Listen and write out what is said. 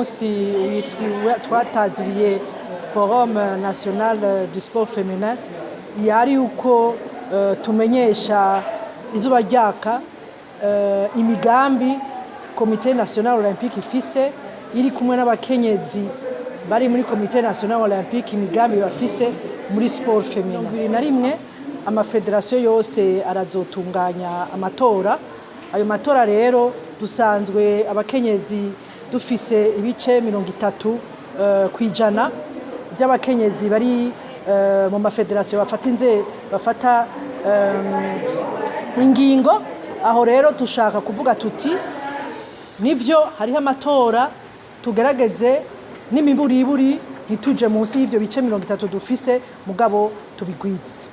Munsi twataziriye Forum national du sport féminin yari uko tumenyesha izuba ryaka imigambi Comité national olympique ifise iri kumwe n'abakenyezi bari muri Comité national olympique, imigambi bafise muri sport féminin. 21 amafederasiyo yose arazotunganya amatora. Ayo matora rero, dusanzwe abakenyezi dufise ibice 30% by'abakenyezi bari mu mafederasiyo bafata inze bafata ingingo. Aho rero dushaka kuvuga tuti nivyo, hariho amatora, tugerageze n'imiburiburi ntituje munsi y'ivyo bice 30 dufise, mugabo tubigwize.